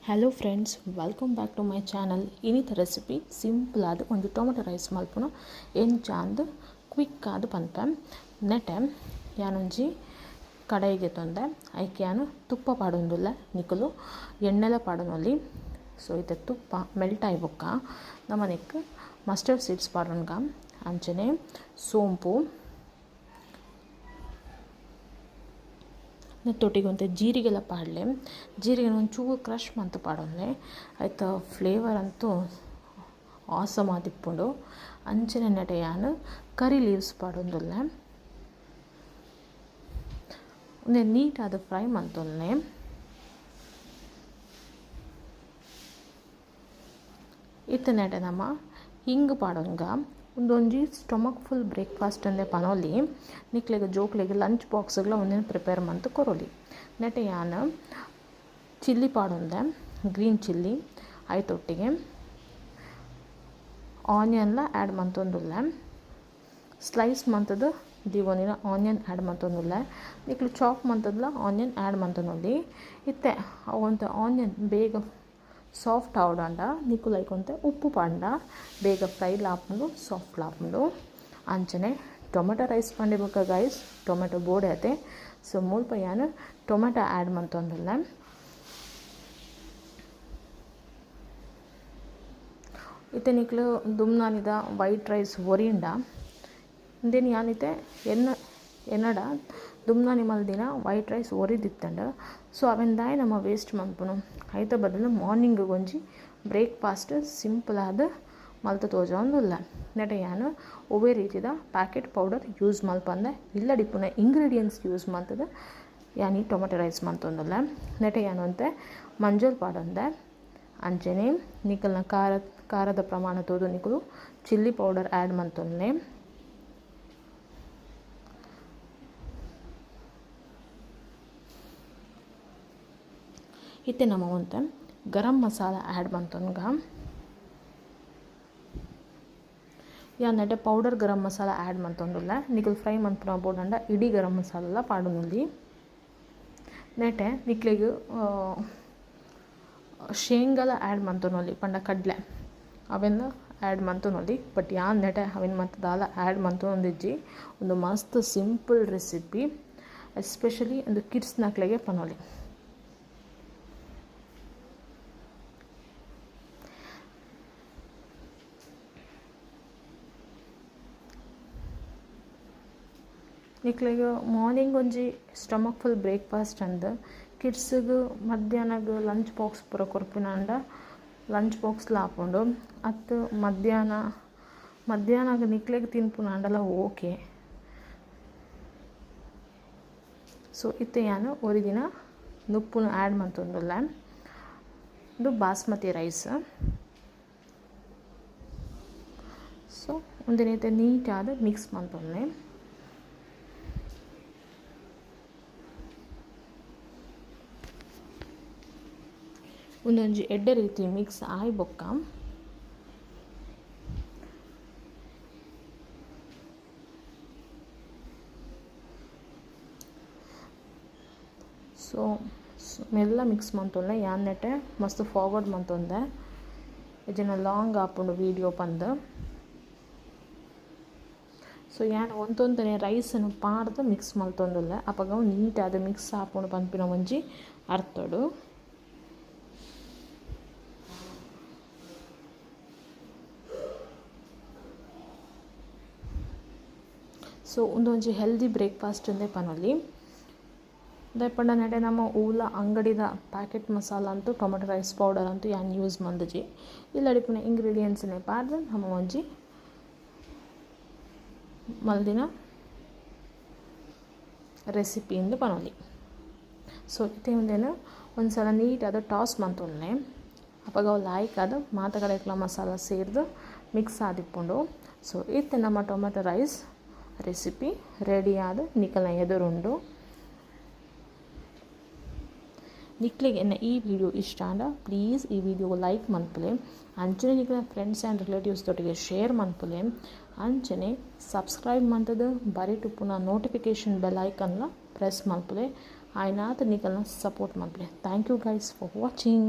Hello friends, welcome back to my channel. ಇನಿತ recipe simple ಆದ್ ಒಂಜಿ ಟೊಮೆಟೊ ರೈಸ್ ಮಲ್ಪುನು ಎಂಚ ಅಂದ್ ಕ್ವಿಕ್ ಆದ್ ಪನ್ಪೆ. ನೆಟೆ ಯಾನೊಂಜಿ ಕಡಾಯಿಗೆ ತೊಂದೆ ಐಕ್ ಯಾನ್ ತುಪ್ಪ ಪಾಡೊಂದುಲ್ಲೆ, ನಿಕುಲು ಎಣ್ಣೆಲ ಪಾಡೊನೊಲಿ. ಸೊ ಇತ್ತೆ ತುಪ್ಪ ಮೆಲ್ಟ್ ಆಯಿ ಬೊಕ್ಕ ನಮನೆಕ್ ಮಸ್ಟರ್ಡ್ ಸೀಡ್ಸ್ ಪಾಡೊನ್ಗ, ಅಂಚನೆ ಸೋಂಪು, ನೆತ್ತೊಟ್ಟಿಗೆ ಒಂತೆ ಜೀರಿಗೆಲ ಪಾಡ್ಲೆ. ಜೀರಿಗೆ ಒಂಚೂರು ಕ್ರಷ್ ಮಂತ್ ಪಾಡೊನ್ಲೆ, ಐತ ಫ್ಲೇವರ್ ಅಂತೂ ಆಸಮ್ ಆದಿಪ್ಪುಂಡು. ಅಂಚನೆ ನೆಟೆ ಯಾನ್ ಕರಿ ಲೀವ್ಸ್ ಪಾಡೊಂದುಲ್ಲೆ. ಉಂದೆ ನೀಟ್ ಆದ್ ಫ್ರೈ ಮಂತೊನ್ಲೆ. ಇತ್ತೆ ನೆಟೆ ನಮ ಹಿಂಗ್ ಪಾಡೊನ್ಗ. ಉಂದೊಂಜಿ ಸ್ಟೊಮಕ್ ಫುಲ್ ಬ್ರೇಕ್ಫಾಸ್ಟ್ ಅಂದೆ ಪನೊಲಿ. ನಿಕ್ಲೆಗ್ ಜೋಕ್ಲೆಗ್ ಲಂಚ್ ಬಾಕ್ಸ್ಗ್ಲ ಒಂದೆನ್ ಪ್ರಿಪೇರ್ ಮಂತ್ ಕೊರೊಲಿ. ನೆಟೆ ಯಾನ್ ಚಿಲ್ಲಿ ಪಾಡೊಂದೆ, ಗ್ರೀನ್ ಚಿಲ್ಲಿ, ಐತೊಟ್ಟಿಗೆ ಆನಿಯನ್ಲ ಆ್ಯಡ್ ಮಂತೊಂದುಲ್ಲೆ. ಸ್ಲೈಸ್ ಮಂತುದು ದೀವೊಂದಿನ ಆನಿಯನ್ ಆ್ಯಡ್ ಮಂತೊಂದುಲ್ಲೆ. ನಿಕ್ಲು ಚಾಪ್ ಮಂತುದ್ಲ ಆನಿಯನ್ ಆ್ಯಡ್ ಮಂತೊಂದುಲ್ಲಿ. ಇತ್ತೆ ಅವಂತೆ ಆನಿಯನ್ ಬೇಗ ಸಾಫ್ಟ್ ಆವಡಂಡ ನಿಕುಲು ಐಕೊಂತೆ ಉಪ್ಪು ಪಾಂಡ ಬೇಗ ಫ್ರೈ ಲಾಪುಂಡು, ಸಾಫ್ಟ್ ಲಾಪುಂಡು. ಅಂಚನೆ ಟೊಮೆಟೊ ರೈಸ್ ಪಂಡೆ ಬೊಕ್ಕ ಗೈಸ್ ಟೊಮೆಟೊ ಬೋಡೆ ಅತೆ. ಸೊ ಮುಲ್ಪ ಯಾನ್ ಟೊಮೆಟೊ ಆ್ಯಡ್ ಮಂತೊಂದುಲ್ಲೆ. ಇತ್ತೆ ನಿಕ್ಲು ದುಮ್ನಾನಿದ ವೈಟ್ ರೈಸ್ ಒರಿಂಡ ಇಂದೆನ್ ಯಾನಿತ್ತೆ ಎನ್ನಡ ದುಮ್ನಾನಿ ಮಲ್ದಿನ ವೈಟ್ ರೈಸ್ ಒರಿದಿತ್ತಂಡ. ಸೊ ಅವೆನ್ ದಾಯ ನಮ್ಮ ವೇಸ್ಟ್ ಮನ್ಪುನು, ಐತ ಬದಲು ಮಾರ್ನಿಂಗ್ ಒಂಜಿ ಬ್ರೇಕ್ಫಾಸ್ಟ್ ಸಿಂಪಲ್ ಆದ್ ಮಲ್ತ್ ತೋಜೊಂದುಲ್ಲ. ನೆಟೆ ಯಾನ್ ಒವ್ವೆ ರೀತಿದ ಪ್ಯಾಕೆಟ್ ಪೌಡರ್ ಯೂಸ್ ಮಲ್ಪಂದೆ ಇಲ್ಲಡಿಪ್ಪುನ ಇಂಗ್ರೀಡಿಯೆಂಟ್ಸ್ ಯೂಸ್ ಮಲ್ತದ ಯಾನ್ ಈ ಟೊಮೆಟೊ ರೈಸ್ ಮಲ್ತೊಂದುಲ್ಲ. ನೆಟೆ ಯಾನ್ ಒಂತೆ ಮಂಜಲ್ ಪಾಡೊಂದೆ. ಅಂಚನೆ ನಿಕಲ್ನ ಖಾರದ ಪ್ರಮಾಣ ತೂದು ನಿಕುಲು ಚಿಲ್ಲಿ ಪೌಡರ್ ಆ್ಯಡ್ ಮಲ್ತೊನ್ಲೆ. ಇತ್ತೆ ನಮ ಒಂತೆ ಗರಂ ಮಸಾಲ ಆ್ಯಡ್ ಮಂತೊನ್ಗ. ಯಾನ್ ನೆಟೆ ಪೌಡರ್ ಗರಂ ಮಸಾಲ ಆ್ಯಡ್ ಮಂತೊಂದುಲ್ಲ. ನಿಕುಲು ಫ್ರೈ ಮನ್ಪುನ ಬೋಡಂಡ ಇಡೀ ಗರಂ ಮಸಾಲೆಲ ಪಾಡೊನುಲಿ. ನೆಟೆ ನಿಕ್ಲೆಗ್ ಶೇಂಗಲ ಆ್ಯಡ್ ಮಂತೊನೊಲಿ, ಪಂಡ ಕಡ್ಲೆ ಅವೆನ್ ಆ್ಯಡ್ ಮಂತೊನೊಲಿ. ಬಟ್ ಯಾನ್ ನೆಟೆ ಅವೆನ್ ಮಲ್ತ್ ದಾಲ ಆ್ಯಡ್ ಮಂತೊಂದಿಜ್ಜಿ. ಒಂದು ಮಸ್ತ್ ಸಿಂಪಲ್ ರೆಸಿಪಿ, ಎಸ್ಪೆಷಲಿ ಒಂದು ಕಿಡ್ಸ್ ನಕ್ಲೆಗೆ ಪನೊಲಿ. ನಿಕ್ಲೆಗ್ ಮಾರ್ನಿಂಗ್ ಒಂಜಿ ಸ್ಟೊಮಕ್ ಫುಲ್ ಬ್ರೇಕ್ಫಾಸ್ಟ್ ಅಂದ್ ಕಿಡ್ಸ್ಗ್ ಮಧ್ಯಾಹ್ನಗ್ ಲಂಚ್ ಬಾಕ್ಸ್ ಪೂರ ಕೊರ್ಪಿನಾಂಡ ಲಂಚ್ ಬಾಕ್ಸ್ ಲ ಆಪುಂಡು. ಅತ್ತ್ ಮಧ್ಯಾಹ್ನಗ್ ನಿಕ್ಲೆಗ್ ತಿನ್ಪುನಾಂಡಲ ಓಕೆ. ಸೊ ಇತ್ತೆ ಯಾನ್ ಒರಿದಿನ ನುಪ್ಪುನು ಆ್ಯಡ್ ಮಂತೊಂದುಲ್ಲೆ. ಉಂದು ಬಾಸ್ಮತಿ ರೈಸ್. ಸೊ ಉಂದೆನ್ ಇತ್ತೆ ನೀಟ್ ಆದ್ ಮಿಕ್ಸ್ ಮಂತೊನ್ಲೆ. ಉಂದೊಂಜಿ ಎಡ್ಡೆ ರೀತಿ ಮಿಕ್ಸ್ ಆಯಿ ಬೊಕ್ಕ ಸೊ ಮೆಲ್ಲ ಮಿಕ್ಸ್ ಮಂತೊನ್ಲೆ. ಯಾನ್ ನೆಟೆ ಮಸ್ತ್ ಫಾರ್ವರ್ಡ್ ಮಂತೊಂದೆ, ಇಜ್ಜಿಂಡ ಲಾಂಗ್ ಆಪುಂಡು ವೀಡಿಯೋ ಪಂದ್. ಸೊ ಯಾನ್ ಒಂತೊಂತನೆ ರೈಸನ್ನು ಪಾಡ್ದ್ ಮಿಕ್ಸ್ ಮಲ್ತೊಂದುಲ್ಲೆ. ಅಪಗ ಅವು ನೀಟ್ ಆದ್ ಮಿಕ್ಸ್ ಆಪುಂಡು ಪನ್ಪಿನ ಒಂಜಿ ಅರ್ಥೊಡು. ಸೊ ಉಂದೊಂಜಿ ಹೆಲ್ದಿ ಬ್ರೇಕ್ಫಾಸ್ಟ್ ಅಂದೆ ಪನೊಲಿ. ದಾಯೆ ನೆಟೆ ನಮ ಓಲ ಅಂಗಡಿದ ಪ್ಯಾಕೆಟ್ ಮಸಾಲ ಅಂತೂ ಟೊಮೆಟೊ ರೈಸ್ ಪೌಡರ್ ಅಂತೂ ಯಾನ್ ಯೂಸ್ ಮಂದುಜಿ. ಇಲ್ಲಡಿಪ್ಪುನ ಇಂಗ್ರೀಡಿಯೆಂಟ್ಸ್ನೆ ಪಾಡ್ದ್ ನಮ ಒಂಜಿ ಮಲ್ದಿನ ರೆಸಿಪಿ ಇಂದ್ ಪನೊಲಿ. ಸೊ ಇತ್ತೆ ಉಂದೆನ್ ಒಂದ್ಸಲ ನೀಟ್ ಆದ್ ಟಾಸ್ ಮಂತೊನ್ಲೆ. ಅಪಗ ಅವು ಲಾಯ್ಕ್ ಆದ್ ಮಾತ ಕಡೆಕ್ಲ ಮಸಾಲ ಸೇರ್ದ್ ಮಿಕ್ಸ್ ಆದಿಪ್ಪುಂಡು. ಸೊ ಇತ್ತೆ ನಮ್ಮ ಟೊಮೆಟೊ ರೈಸ್ ರೆಸಿಪಿ ರೆಡಿ ಆದ್ ನಿಕಲ್ನ ಎದುರುಂಡು. ನಿಕ್ಲೆಗ್ ಎನ್ನ ಈ ವಿಡಿಯೋ ಇಷ್ಟ ಆಂಡ ಪ್ಲೀಸ್ ಈ ವಿಡಿಯೋ ಲೈಕ್ ಮನ್ಪುಲೆ. ಅಂಚನೆ ನಿಕ್ಲೆನ ಫ್ರೆಂಡ್ಸ್ ಆ್ಯಂಡ್ ರಿಲೇಟಿವ್ಸ್ ದೊಟ್ಟಿಗೆ ಶೇರ್ ಮನ್ಪುಲೆ. ಅಂಚನೆ ಸಬ್ಸ್ಕ್ರೈಬ್ ಮಂತುದು ಬರಿಟ್ ಉಪ್ಪುನ ನೋಟಿಫಿಕೇಷನ್ ಬೆಲ್ ಐಕನ್ಲ ಪ್ರೆಸ್ ಮನ್ಪುಲೆ. ಆಯ್ನಾತ್ ನಿಕಲ್ನ ಸಪೋರ್ಟ್ ಮನ್ಪುಲೆ. Thank you guys for watching.